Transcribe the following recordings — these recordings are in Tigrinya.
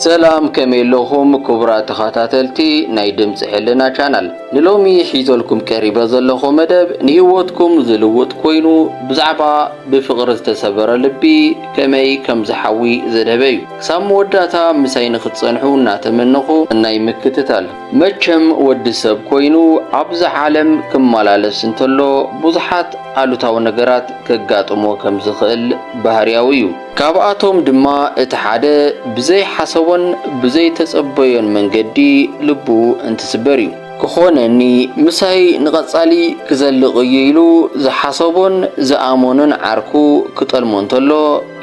ሰላም፣ ከመይ ኣለኹም ክቡራት ተኸታተልቲ ናይ ድምፂ ሕልና ቻናል? ንሎሚ ሒዘልኩም ቀሪበ ዘለኹ መደብ ንህይወትኩም ዝልውጥ ኮይኑ፣ ብዛዕባ ብፍቕሪ ዝተሰበረ ልቢ ከመይ ከም ዝሓዊ ዘድሀበ እዩ። ክሳብ መወዳእታ ምሳይ ንክትጸንሑ እናተመነኹ፣ ናይ ምክትታል። መቸም ወዲ ሰብ ኮይኑ ኣብዚ ዓለም ክመላለስ እንተሎ ብዙሓት ኣሉታዊ ነገራት ከጋጥሞ ከም ዝኽእል ባህርያዊ እዩ። ካብኣቶም ድማ እቲ ሓደ ብዘይሓሰቦን ብዘይተጸበዮን መንገዲ ልቡ እንትስበር እዩ። ክኾነኒ፣ ምሳይ ንቐጻሊ ክዘልቕ እዩ ኢሉ ዝሓሰቦን ዝኣመኖን ዓርኩ ክጠልሞ እንተሎ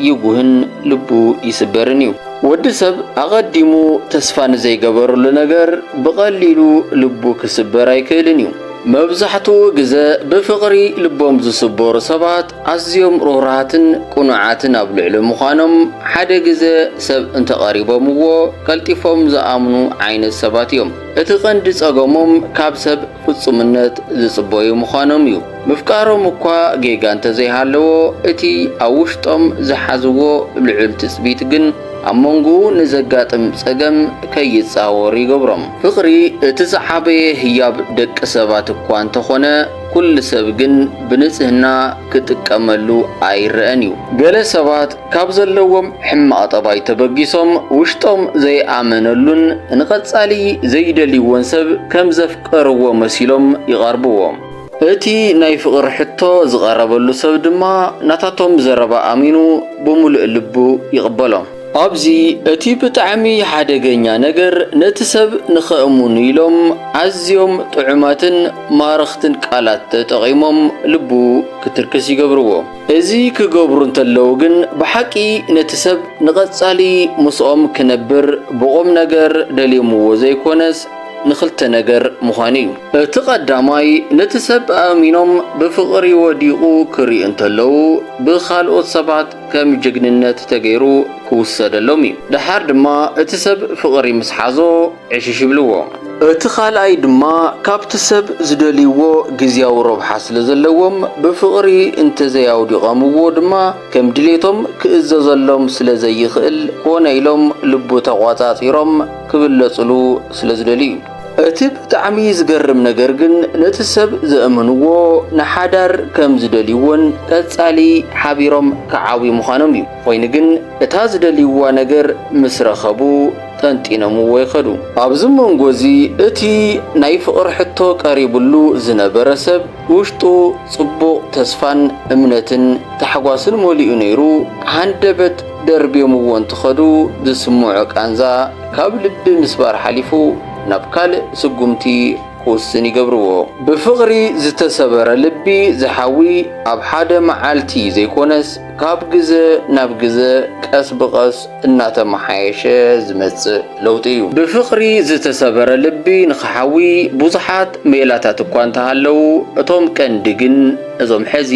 ይጉህን ልቡ ይስበርን እዩ። ወዲ ሰብ ኣቐዲሙ ተስፋ ንዘይገበረሉ ነገር ብቐሊሉ ልቡ ክስበር ኣይክእልን እዩ። መብዛሕትኡ ግዘ ብፍቕሪ ልቦም ዝስበሩ ሰባት ኣዝዮም ርህሩሃትን ቅኑዓትን ኣብ ልዕሊ ምዃኖም፣ ሓደ ግዘ ሰብ እንተቐሪቦምዎ ቀልጢፎም ዝኣምኑ ዓይነት ሰባት እዮም። እቲ ቀንዲ ጸገሞም ካብ ሰብ ፍጹምነት ዝጽበዩ ምዃኖም እዩ። ምፍቃሮም እኳ ጌጋ እንተዘይሃለዎ፣ እቲ ኣብ ውሽጦም ዝሓዝዎ ልዑል ትጽቢት ግን ኣብ መንጎኡ ንዘጋጥም ጸገም ከይጻወር ይገብሮም። ፍቕሪ እቲ ዝዓበየ ህያብ ደቂ ሰባት እኳ እንተኾነ፣ ኩሉ ሰብ ግን ብንጽህና ክጥቀመሉ ኣይረኣን እዩ። ገለ ሰባት ካብ ዘለዎም ሕማቕ ጠባይ ተበጊሶም ውሽጦም ዘይኣመነሉን ንቐጻሊ ዘይደልይዎን ሰብ ከም ዘፍቀርዎ መሲሎም ይቐርብዎ። እቲ ናይ ፍቕሪ ሕቶ ዝቐረበሉ ሰብ ድማ ናታቶም ዘረባ ኣሚኑ ብምሉእ ልቡ ይቕበሎ። ኣብዚ እቲ ብጣዕሚ ሓደገኛ ነገር ነቲ ሰብ ንኸእምኑ ኢሎም ኣዝዮም ጥዑማትን ማረኽትን ቃላት ተጠቒሞም ልቡ ክትርክስ ይገብርዎ። እዚ ክገብሩ እንተለዉ ግን ብሓቂ ነቲ ሰብ ንቐጻሊ ምስኦም ክነብር ብቑም ነገር ደልዮምዎ ዘይኮነስ ንኽልተ ነገር ምዃኑ እዩ። እቲ ቀዳማይ ነቲ ሰብ ኣእሚኖም ብፍቕሪ ወዲቑ ክርእዩ እንተለዉ ብኻልኦት ሰባት ከም ጅግንነት ተገይሩ ክውሰደሎም እዩ። ደሓር ድማ እቲ ሰብ ፍቕሪ ምስ ሓዞ ዕሽሽ ይብልዎ። እቲ ካልኣይ ድማ ካብቲ ሰብ ዝደልይዎ ግዝያዊ ረብሓ ስለ ዘለዎም ብፍቕሪ እንተዘይኣውዲቖምዎ ድማ ከም ድሌቶም ክእዘዘሎም ስለ ዘይኽእል ኮነ ኢሎም ልቡ ተቖጻጺሮም ክብለጽሉ ስለ ዝደልዩ እዩ። እቲ ብጣዕሚ ዝገርም ነገር ግን ነቲ ሰብ ዘእምንዎ ንሓዳር ከም ዝደልይዎን ቀጻሊ ሓቢሮም ክዓብዩ ምዃኖም እዩ። ኮይኑ ግን እታ ዝደልይዋ ነገር ምስ ረኸቡ ጠንጢኖምዎ ይኸዱ። ኣብዚ መንጎ እዚ እቲ ናይ ፍቕሪ ሕቶ ቀሪብሉ ዝነበረ ሰብ ውሽጡ ጽቡቕ ተስፋን እምነትን ታሕጓስን መሊኡ ነይሩ። ሃንደበት ደርብዮምዎ እንትኸዱ ዝስምዖ ቃንዛ ካብ ልቢ ምስባር ሓሊፉ ናብ ካልእ ስጉምቲ ክውስን ይገብርዎ። ብፍቕሪ ዝተሰበረ ልቢ ዝሓዊ ኣብ ሓደ መዓልቲ ዘይኮነስ ካብ ግዘ ናብ ግዘ ቀስ ብቐስ እናተመሓየሸ ዝመጽእ ለውጢ እዩ። ብፍቕሪ ዝተሰበረ ልቢ ንኽሓዊ ብዙሓት ሜላታት እኳ እንተሃለዉ፣ እቶም ቀንዲ ግን እዞም ሕዚ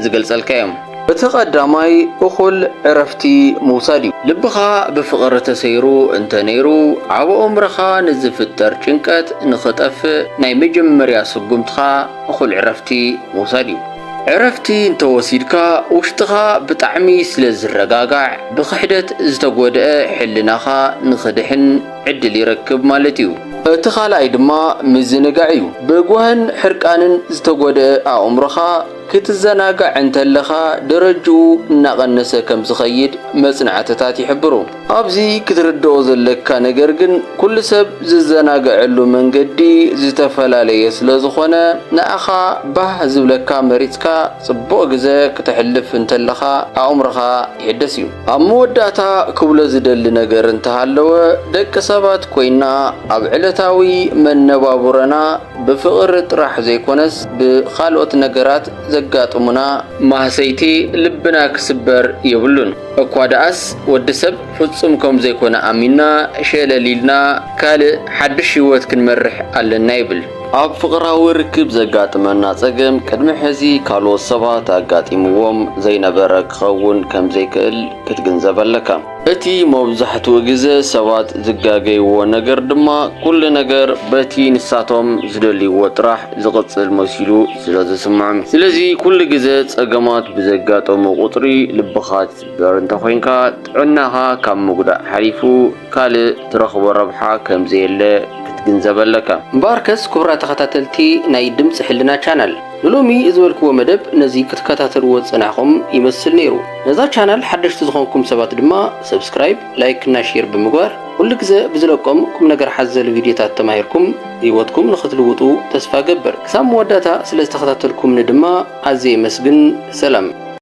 ዝገልጸልካ እዮም። እቲ ቀዳማይ እኹል ዕረፍቲ ምውሳድ እዩ። ልብኻ ብፍቕሪ ተሰይሩ እንተ ነይሩ፣ ኣብ ኣእምሮኻ ንዝፍጠር ጭንቀት ንኽጠፍእ ናይ መጀመርያ ስጉምትኻ እኹል ዕረፍቲ ምውሳድ እዩ። ዕረፍቲ እንተወሲድካ፣ ውሽጥኻ ብጣዕሚ ስለ ዝረጋጋዕ፣ ብኽሕደት ዝተጎድአ ሕልናኻ ንኽድሕን ዕድል ይረክብ ማለት እዩ። እቲ ካልኣይ ድማ ምዝንጋዕ እዩ። ብጓህን ሕርቃንን ዝተጎድአ ኣእምሮኻ ክትዘናጋዕ እንተለኻ ደረጅኡ እናቐነሰ ከም ዝኸይድ መጽናዕትታት ይሕብሩ። ኣብዚ ክትርድኦ ዘለካ ነገር ግን ኩሉ ሰብ ዝዘናግዐሉ መንገዲ ዝተፈላለየ ስለ ዝኾነ ንኣኻ ባህ ዝብለካ መሪጽካ ጽቡቕ ግዘ ክተሕልፍ እንተለኻ ኣእምሮኻ ይሕደስ እዩ። ኣብ መወዳእታ ክብሎ ዝደሊ ነገር እንተሃለወ ደቂ ሰባት ኮይና ኣብ ዕለታዊ መነባብሮና ብፍቕሪ ጥራሕ ዘይኮነስ ብኻልኦት ነገራት ዘጋጥሙና ማህሰይቲ ልብና ክስበር የብሉን። እኳ ደኣስ ወዲ ሰብ ፍጹም ከም ዘይኮነ ኣሚንና ሸለል ኢልና ካልእ ሓድሽ ህይወት ክንመርሕ ኣለና ይብል። ኣብ ፍቕራዊ ርክብ ዘጋጥመና ጸገም ቅድሚ ሕዚ ካልኦት ሰባት ኣጋጢምዎም ዘይነበረ ክኸውን ከም ዘይክእል ክትግንዘብ ኣለካ። እቲ መብዛሕትኡ ግዜ ሰባት ዝጋገይዎ ነገር ድማ፣ ኩሉ ነገር በቲ ንሳቶም ዝደልይዎ ጥራሕ ዝቕጽል መሲሉ ስለ ዝስምዖም። ስለዚ ኩሉ ግዜ ጸገማት ብዘጋጠሙ ቁጽሪ ልብኻ ትስበር እንተኾይንካ፣ ጥዕናኻ ካብ ምጉዳእ ሓሊፉ ካልእ ትረኽቦ ረብሓ ከም ዘየለ ክትግንዘብ ኣለካ። እምበኣርከስ ክቡራት ተኸታተልቲ ናይ ድምፂ ሕልና ቻናል፣ ንሎሚ ዝበልክዎ መደብ ነዚ ክትከታተልዎ ዝጸናሕኹም ይመስል ነይሩ። ነዛ ቻናል ሓደሽቲ ዝኾንኩም ሰባት ድማ ሰብስክራይብ፣ ላይክ እና ሼር ብምግባር ኩሉ ግዜ ብዝለቆም ቁም ነገር ሓዘል ቪድዮታት ተማሂርኩም ህይወትኩም ንኽትልውጡ ተስፋ ገብር። ክሳብ መወዳእታ ስለ ዝተኸታተልኩምኒ ድማ ኣዝየ የመስግን። ሰላም።